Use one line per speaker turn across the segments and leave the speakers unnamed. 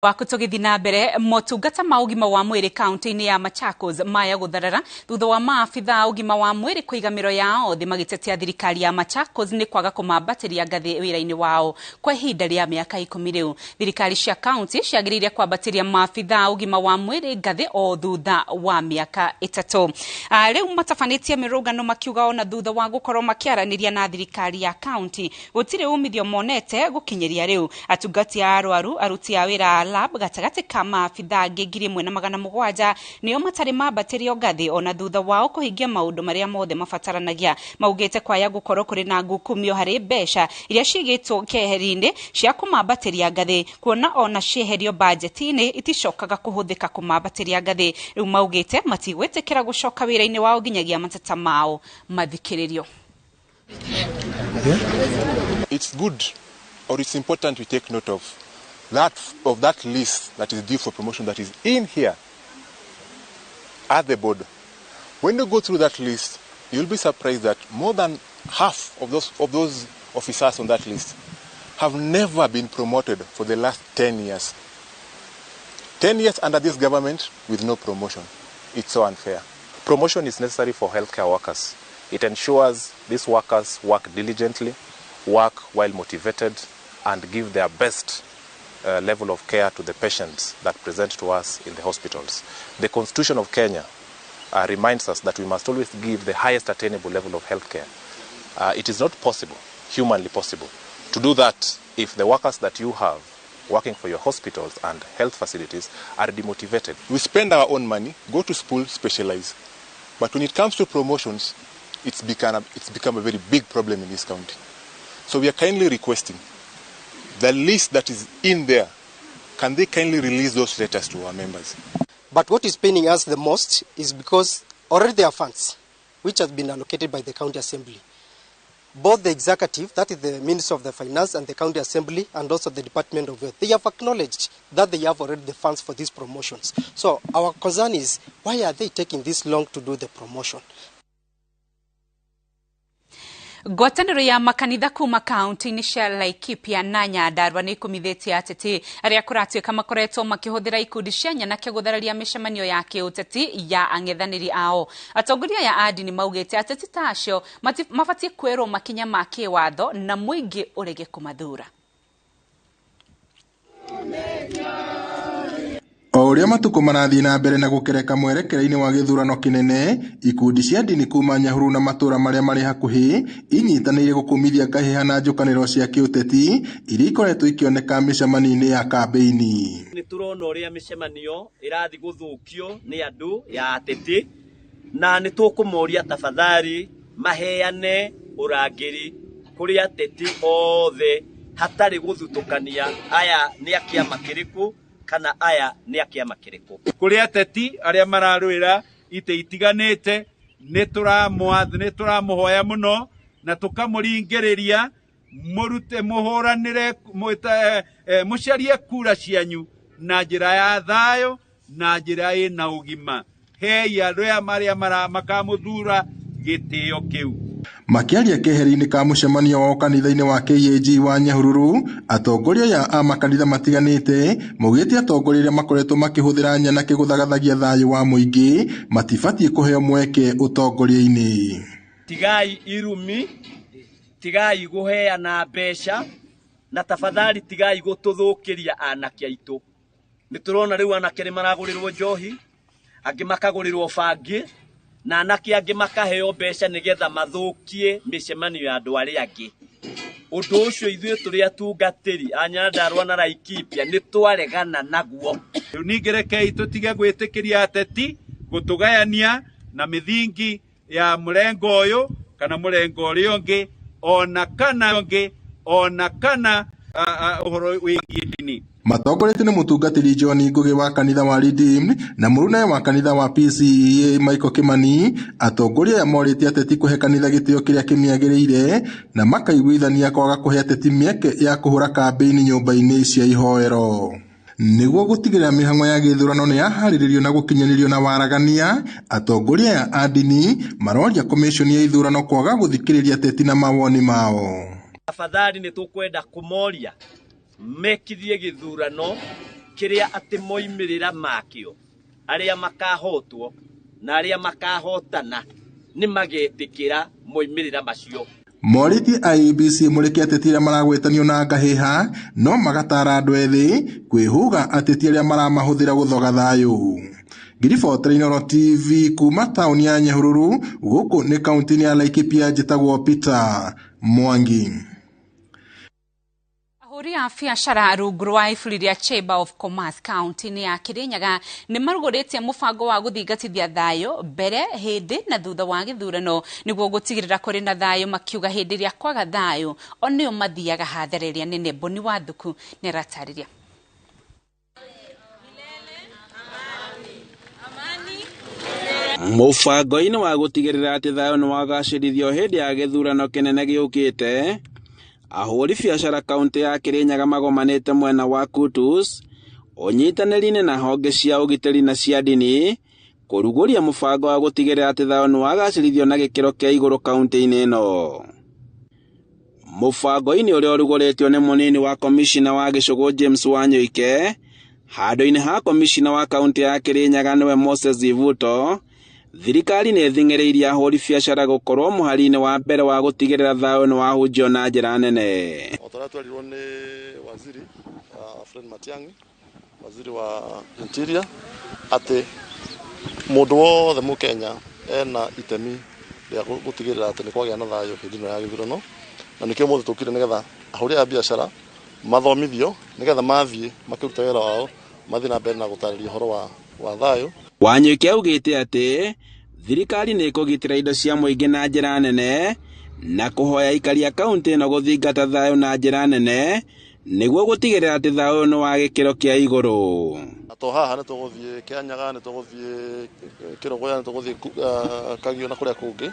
Waku tũgĩthiĩ na mbere, motungata ma ũgima wa mwĩrĩ kaunti-inĩ ya Machakos maya gũtharara thutha wa maabitha a ũgima wa mwĩrĩ kũiga mĩro yao thĩ magĩtetea thirikari ya Machakos nĩ kwaga kũmambatĩria ngathĩ wĩra-inĩ wao kwa ihinda rĩa mĩaka 10 rĩu. Thirikari cia kaunti ciagĩrĩire kwambatĩria maabitha a ũgima wa mwĩrĩ ngathĩ o thutha wa mĩaka 3. Rĩu matabanĩtie mĩrũngano makiuga ona thutha wa gũkorwo makĩaranĩria na thirikari ya kaunti gũtirĩ umithio monete gũkinyĩria rĩu. Atungati a arwaru, aruti a wĩra lab gatagatĩ ka maabitha angĩ 1700 nĩo matarĩ mambatĩrio ngathĩ ona thutha wao kũhingia maũndũ marĩa mothe mabataranagia. Maugĩte kwaya gũkorwo kũrĩ na ngukumio harĩ mbeca iria cigĩtwo keheri-inĩ cia kũmambatĩria ngathĩ, kuona ona cieherio bajeti-inĩ iticokaga kũhũthĩka kũmambatĩria ngathĩ. Rĩu maugĩte matigwĩtĩkĩra gũcoka wĩra-inĩ wao nginyagia mateta mao mathikĩrĩrio.
It's good or it's important we take note of that list that is due for promotion that is in here at the board. When you go through that list, you'll be surprised that more than half of those officers on that list have never been promoted for the last 10 years. 10 years under this government with no promotion. It's so unfair.
Promotion is necessary for healthcare workers. It ensures these workers work diligently, work while motivated, and give their best level of care to the patients that present to us in the hospitals. The Constitution of Kenya reminds us that we must always give the highest attainable level of healthcare. It is not possible, humanly possible, to do that if the workers that you have working for your hospitals and health facilities are demotivated.
We spend our own money, go to school, specialize. But when it comes to promotions, it's become a very big problem in this county. So we are kindly requesting the list that is in there, can they kindly release those letters to our members?
But what is paining us the most is because already there are funds which has been allocated by the county assembly. Both the executive, that is the Minister of the Finance, and the county assembly, and also the Department of Health, they have acknowledged that they have already the funds for these promotions. So our concern is, why are they taking this long to do the promotion?
Ngwatanĩro ya makanitha kuma kaunti-inĩ cia Laikipia na Nyandarua nĩ ikumithĩtie ateti arĩa kũratuĩka makoretwo makĩhũthĩra ikundi cia nyanake gũthararia mĩcemanio ya kĩũteti ya ang'ethanĩri ao. Atongoria aya a ndini maugĩte ateti ta acio mabatiĩ kwĩrwo makinya ma kĩwatho na mũingĩ ũrege kũmathura.
O ũrĩa matukũ marathiĩ na mbere na gũkereka mwerekera-inĩ wa gĩthurano kĩnene, ikundi cia ndini kuma Nyahururu na matũũra marĩa marĩ hakuhĩ inyitanĩire gũkumithia ngahĩha na njũkanĩrĩro cia kĩũteti iria ikoretwo ikĩoneka mĩcemanio-inĩ ya kambĩini.
Nĩ tũrona ũrĩa mĩcemanio ĩrathiĩ gũthũkio nĩ andũ ya ateti, na nĩ tũkũmoria tafadhali maheane ũrangĩri kũrĩ ateti othe hatarĩ gũthutũkania aya nĩ a kĩama kĩrĩkũ kana aya nĩ a kĩama kĩrĩkũ.
Kũrĩ ateti arĩa mararũĩra itĩ itiganĩte, nĩ tũramũhoya mũno na tũkamũringĩrĩria mũrute mũhũranĩre mũcarie kura cianyu na njĩra ya thayũ na njĩra ĩna ũgima. Hei andũ aya marĩa makamũthura gĩtĩo kĩu.
Makĩaria keheri-inĩ ka mũcemanio wao kanitha-inĩ wa KAG wa Nyahururu, atongoria aya a makanitha matiganĩte maugĩte atongoria arĩa makoretwo makĩhũthĩra nyanake gũthagathagia thayũ wa mũingĩ matibatiĩ kũheo mweke ũtongoria-inĩ.
Tigai irumi, tigai gũheana mbeca, na tafadhali tigai gũtũthũkĩria anake aitũ. Nĩ tũrona rĩu anake nĩ maragũrĩrwo njohi, angĩ makagũrĩrwo bangi, na anake angĩ makaheo mbeca nĩgetha mathũkie mĩcemanio ya andũ arĩa angĩ. Ũndũ ũcio ithuĩ tũrĩ atungatĩri a Nyandarua na Laikipia nĩ twaregana naguo.
Rĩu ningĩ rekei tũtige gwĩtĩkĩria ateti gũtũgayania na mĩthingi ya mũrengo ũyũ kana mũrengo ũrĩa ũngĩ, ona kana ũngĩ, ona kana ũhoro wĩgiĩ ndini.
Matongoretio nĩ mũtungatĩri John Ngugi wa kanitha wa Redeemed na mũrunawe wa kanitha wa PCEA Michael Kimani, atongoria aya morĩtie ateti kũhe kanitha gĩtĩo kĩrĩa kĩmĩagĩrĩire na makaiguithania kwaga kũhe ateti mĩeke ya kũhũra kambĩini nyũmba-inĩ cia ihoero. Nĩguo gũtigĩrĩra mĩhang'o ya gĩthurano nĩ yaharĩrĩrio na gũkinyanĩrio na waragania, atongoria aya a ndini maroria komĩconi ya ithurano kwaga gũthikĩrĩria ateti na mawoni mao.
Tafadhali nĩ tũkwenda kũmoria mekithie gĩthurano Kĩrĩa atĩ moimĩrĩra makĩo arĩa makahotwo na arĩa makahotana nĩ magetĩkĩra moimĩrĩra macio.
Morĩtie IEBC mũrĩke ateti arĩa maragwetanio na ngahĩha no magatara andũ ethĩ kwĩhũga ateti arĩa maramahũthĩra gũthoga thayũ. Ngiribotera Inooro TV kuma taũni ya Nyahururu gũkũ nĩ kaunti-inĩ ya Laikipia, njĩtagwo Peter Mwangi.
Ahũri a biacara rungu rwa iburi rĩa Chamber of Commerce kaunti-inĩ ya Kirinyaga nĩ marugũrĩtie mũbango wa gũthingatithia thayũ mbere, hĩndĩ na thutha wa gĩthurano nĩguo gũtigĩrĩra kũrĩ na thayũ, makiuga hĩndĩ ĩrĩa kwaga thayũ o nĩo mathiaga hathara ĩrĩa nene. Boni Wathuku nĩ aratarĩria.
Mũbango-inĩ wa gũtigĩrĩra atĩ thayũ nĩ wagacĩrithio hĩndĩ ya gĩthurano kĩnene gĩũkĩte, ahũri biacara kaunti ya Kirinyaga magomanĩte mwena wa Kutus ũnyitanĩri-inĩ na honge cia ũgitĩri na cia ndini kũrugũria mũbango wa gũtigĩrĩra atĩ thayũ nĩ wagacĩrithio na gĩkĩro kĩa igũrũ kaunti-inĩ ĩno. Mũbango-inĩ ũrĩa ũrugũrĩtio nĩ mũnini wa komicina wa Gĩcũgũ James Wanyoike handũ-inĩ ha komicina wa kaunti ya Kirinyaga nĩwe Moses Ivuto, thirikari nĩ ĩthing'ĩrĩirie ahũri biacara gũkorwo mũhari-inĩ wa mbere wa gũtigĩrĩra thayũ nĩ wahunjio na njĩra nene.
O ta ũrĩa twerirwo nĩ waziri Fred Matiang'i, waziri wa Interior, atĩ mũndũ wothe mũkenya ena itemi rĩa gũtigĩrĩra atĩ nĩ kwagĩa na thayũ hĩndĩ ĩno ya gĩthurano, na nĩkĩo ũmũthĩ tũkire nĩgetha ahũri a biacara mathomithio nĩgetha mathiĩ makĩruta wĩra wao mathiĩ na mbere na gũtarĩria ũhoro wa thayũ.
Wanyoike augĩte atĩ thirikari nĩ ĩkũgitĩra indo cia mũingĩ na njĩra nene na kũhoya aikari a kaunti ĩno gũthingata thayũ na njĩra nene nĩguo gũtigĩrĩra atĩ thayũ nĩ wa gĩkĩro kĩa igũrũ.
To haha nĩ tũgũthiĩ Kĩanyaga, nĩ tũgũthiĩ Kĩrũgũya, nĩ tũgũthiĩ Kagio na kũrĩa kũngĩ.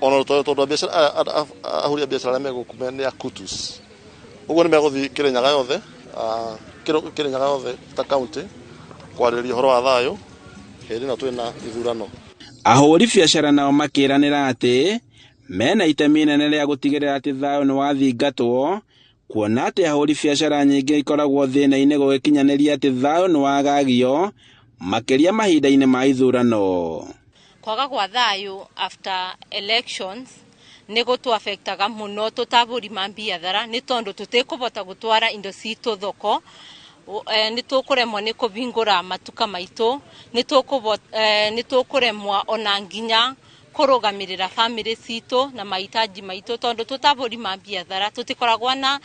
Ona tondũ ahũri a biacara arĩa me gũkũ nĩ a Kutus, ũguo nĩ megũthiĩ Kĩrĩnyaga yothe, Kĩrĩnyaga yothe ta kaunti kwarĩrĩria ũhoro wa thayũ hĩndĩ ĩno twĩna ithurano.
Ahũri biacara nao makĩranĩra atĩ mena itemi inene rĩa gũtigĩrĩra atĩ thayũ nĩ wathingatwo, kuona atĩ ahũri biacara nyingĩ ikoragwo thĩna-inĩ gũgĩkinyanĩria atĩ thayũ nĩ wagagio makĩria mahinda-inĩ ma ithurano.
Kwaga gwa thayũ after elections nĩ gũtũafektaga mũno tũtabũri ma biathara nĩ tondũ tũtikũbota gũtwara indo citũ thoko, nĩ tũkũremwo nĩ kũhingũra matuka maitũ, nĩ tũkũremwo ona nginya kũrũgamĩrĩra family citũ na mahitaji maitũ tondũ tũtabũri ma biathara tũtikoragwo na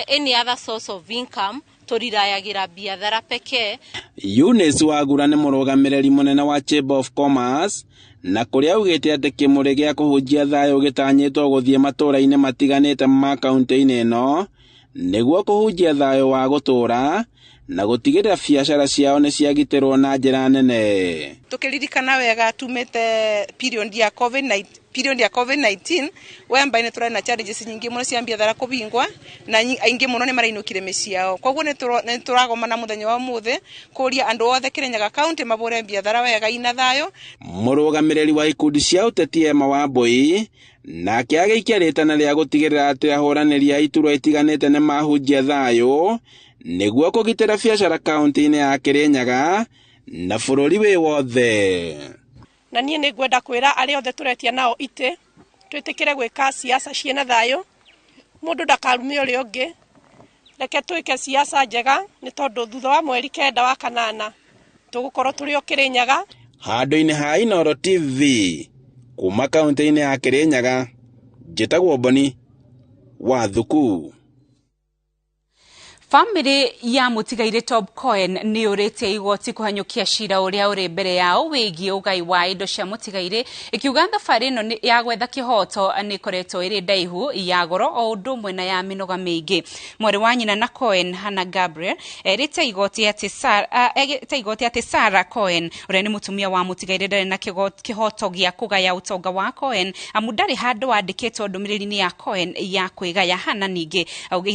any other source of income, tũrirayagĩra biathara pekee.
Eunice Wagura nĩ mũrũgamĩrĩri mũnene wa Chamber of Commerce na kũrĩa augĩte atĩ kĩmũrĩ gĩa kũhunjia thayũ gĩtanyĩtwo gũthiĩ matũũra-inĩ matiganĩte ma kaunti-inĩ ĩno nĩguo kũhunjia thayũ wa gũtũũra na gũtigĩrĩra biacara ciao nĩ ciagitĩrwo na njĩra nene.
Tũkĩririkana wega tumĩte period ya COVID-19, period ya COVID-19 whereby nĩ tũrarĩ na challenges nyingĩ mũno cia biathara kũbingwa na aingĩ mũno nĩ marainũkire mĩciĩ yao. Koguo nĩ tũragomana mũthenya wa ũmũthĩ kũria andũ othe Kĩrĩnyaga kaunti mabũre biathara wega ina thayũ.
Mũrũgamĩrĩri wa ikundi cia ũteti Emma Wambui nake agĩikia rĩtana rĩa gũtigĩrĩra atĩ ahũranĩri a iturwa itiganĩte nĩ mahunjia thayũ nĩguo kũgitĩra biacara kaunti-inĩ ya Kĩrĩnyaga na bũrũri wĩ wothe.
Na niĩ nĩ ngwenda kwĩra arĩa othe tũretia nao itĩ twĩtĩkĩre gwĩka siasa ciĩna thayũ, mũndũ ndakarume ũrĩa ũngĩ, reke twĩke siasa njega nĩ tondũ thutha wa mweri 9 wa kanana tũgũkorwo tũrĩ o Kĩrĩnyaga.
Handũ-inĩ ha Inooro TV kuma kaunti-inĩ ya Kĩrĩnyaga, njĩtagwo Boni Wathuku.
Famĩlĩ ya mũtigairĩ Tob Cohen nĩ yũrĩtie igoti kũhanyũkia cira ũrĩa ũrĩ mbere yao wĩgiĩ ũgai wa indo cia mũtigairĩ, ĩkiuga thabarĩ ĩno ya gwetha kĩhoto nĩ ĩkoretwo ĩrĩ ndaihu, ya goro o ũndũ ũmwe na ya mĩnoga mĩingĩ. Mwarĩ wa nyina na Cohen, Hannah Gabriel, erĩte igoti atĩ Sarah Cohen ũrĩa nĩ mũtumia wa mũtigairĩ ndarĩ na kĩhoto gĩa kũgaya ũtonga wa Cohen amu ndarĩ handũ andĩkĩtwo ndũmĩrĩri-inĩ ya Cohen ya kwĩgaya. Hannah ningĩ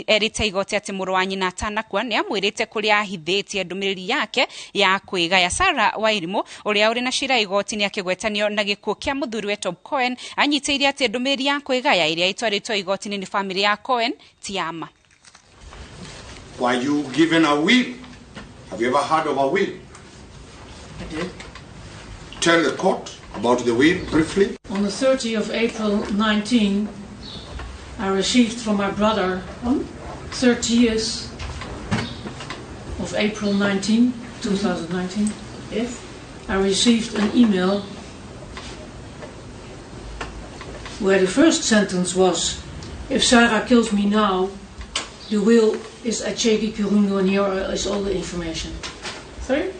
erĩte igoti atĩ mũrũ wa nyina atanakua nĩ amwĩrĩte kũrĩa ahithĩtie ndũmĩrĩri yake ya kwĩgaya. Sarah Wairimu ũrĩa ũrĩ na cira igoti nĩ akĩgwetanio na gĩkuũ kĩa mũthuriwe Tob Cohen anyitĩire atĩ ndũmĩrĩri ya kwĩgaya ĩrĩa ĩtwarĩtwo igoti-inĩ nĩ famĩlĩ ya Cohen ti ya ma.
Were you given a will? Have you ever heard of a will?
I did.
Tell the court about the will briefly.
On the 30th of April 19, I received from my brother on 30th of April 19, 2019. Yes. I received an email where the first sentence was, if Sarah kills me now, the will is at Chege Kirundu and here is all the information. Sorry?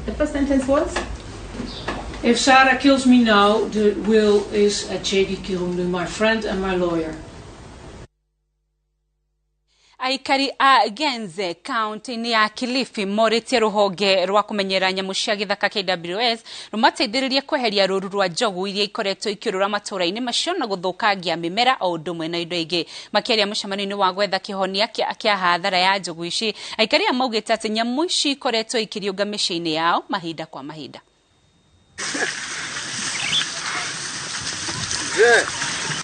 The first sentence was?
If Sarah kills me now, the will is at Chege Kirundu, my friend and my lawyer.
Aikari a Genze kaunti-inĩ ya Kilifi morĩtie rũhonge rwa kũmenyerera nyamũ cia gĩthaka KWS rũmateithĩrĩrie kweheria rũũru rwa njogu iria ikoretwo ikĩũrũra matũũra-inĩ macio na gũthũkangia mĩmera o ũndũ ũmwe na indo ingĩ. Makĩaria mũcemanio-inĩ wa gwetha kĩhonia kĩa hathara ya njogu ici, aikari aya maugĩte atĩ nyamũ ici ikoretwo ikĩriũnga mĩciĩ-inĩ yao mahinda kwa mahinda.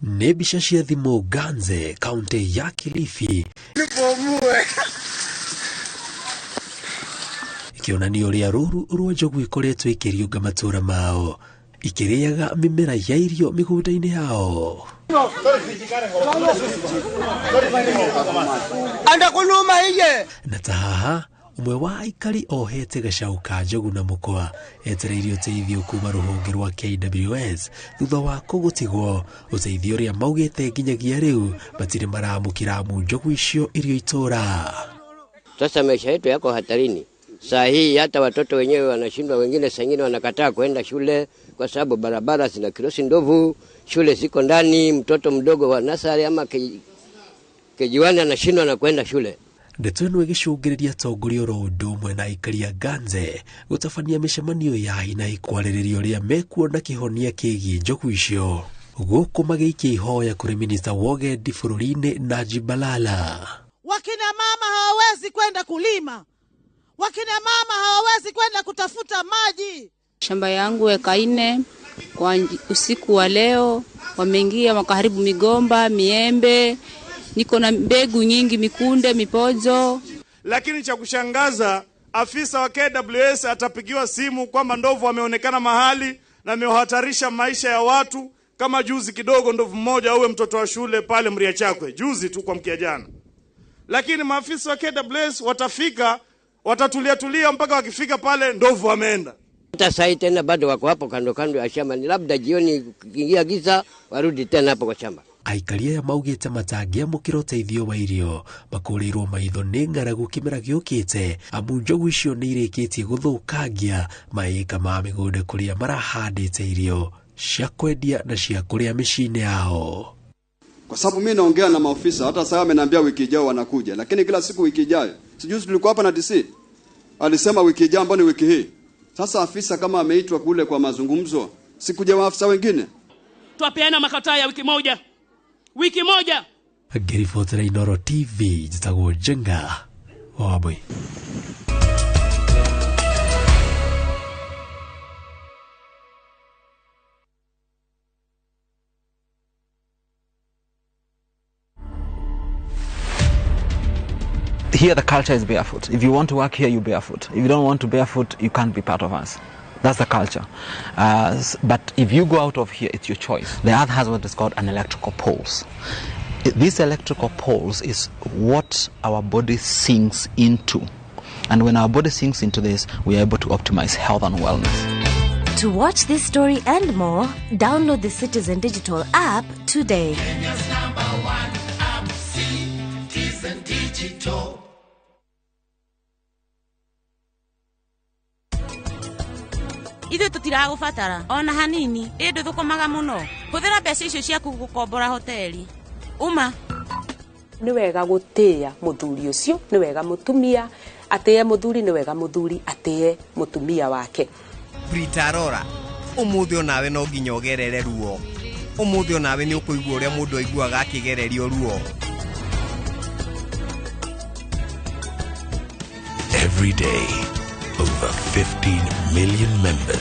Nĩ mbica cia thimũ Ganze kaunti ya Kilifi ikĩonania ũrĩa rũũru rwa njogu ikoretwo ikĩriũnga matũũra mao ikĩrĩaga mĩmera ya irio mĩgũnda-inĩ yao. Na ta haha ũmwe wa aikari ohete gacau ka njogu na mũkwa etereire ũteithio kuma rũhonge rwa KWS thutha wa kũgũtigwo, ũteithio ũrĩa maugĩte nginyagia rĩu matirĩ maramũkĩra amu njogu icio irio itũra.
Sasa maisha yetu yako hatarini. Saa hii hata watoto wenyewe wanashindwa, wengine saa nyingine wanakataa kwenda shule kwa sababu barabara zina kirosi ndovu, shule ziko ndani, mtoto mdogo wa nasari ama kejiwani anashindwa na kwenda shule.
Ndeto ĩno ĩgĩcũngĩrĩria atongoria oro ũndũ ũmwe na aikari a Ganze gũtabania mĩcemanio ya hi na hi kwarĩrĩria ũrĩa mekuona kĩhonia kĩgiĩ njogu icio, gũkũ magĩikia ihoya kũrĩ minista wa ũgendi bũrũri-inĩ Najib Balala.
Wakina mama hawawezi kwenda kulima, wakina mama hawawezi kwenda kutafuta maji.
Shamba yangu eka 4 kwa usiku wa leo wameingia wakaharibu migomba, miembe. Niko na mbegu nyingi, mikunde, mipojo.
Lakini cha kushangaza, afisa wa KWS atapigiwa simu kwamba ndovu ameonekana mahali na amehatarisha maisha ya watu. Kama juzi kidogo ndovu mmoja uwe mtoto wa shule pale Mria Chakwe, juzi tu kwa mkia jana. Lakini maafisa wa KWS watafika, watatulia tulia mpaka wakifika pale ndovu ameenda.
Hata sasa tena bado wako hapo kando kando ya shamba, ni labda jioni kiingia giza warudi tena hapo kwa shamba.
Aikari aya maugĩte matangĩamũkĩra ũteithio wa irio makũrĩirwo maitho nĩ ng'aragu kĩmera gĩũkĩte amu njogu icio nĩ irĩkĩtie gũthũkangia maĩka ma mĩgũnda kũrĩa marahandĩte irio cia kwendia na cia kũrĩa mĩciĩ-inĩ yao.
Kwa sababu mimi naongea na maofisa, hata sasa ameniambia wiki ijayo wanakuja, lakini kila siku wiki ijayo. Sijuzi tulikuwa hapa na DC alisema wiki ijayo, ambayo ni wiki hii. Sasa afisa kama ameitwa kule kwa mazungumzo, sikuja maafisa wengine.
Twapeana makataa ya wiki moja. Wiki moja.
Ngĩribotera Inooro TV, njĩtagwo Njenga wa Wambui.
Here the culture is barefoot. If you want to work here, you barefoot. If you don't want to barefoot, you can't be part of us. That's the culture. But if you go out of here, it's your choice. The earth has what is called an electrical pulse. This electrical pulse is what our body sinks into. And when our body sinks into this, we are able to optimize health and wellness.
To watch this story and more, download the Citizen Digital app today.
Kenya's #1 app, Citizen Digital.
Ithuĩ tũtiragũbatara ona hanini, ĩ ndũthũkũmaga mũno. Hũthĩra mbeca icio ciaku gũkombora hoteli. Uma.
Nĩ wega gũtĩĩa mũthuri ũcio, nĩ wega mũtumia atĩe mũthuri, nĩ wega mũthuri atĩe mũtumia wake.
Britarora, ũmũthĩ onawe no nginya ũgerere ruo. Ũmũthĩ onawe nĩ ũkũigua ũrĩa mũndũ aiguaga akĩgererio ruo.
Every day, over 15 million members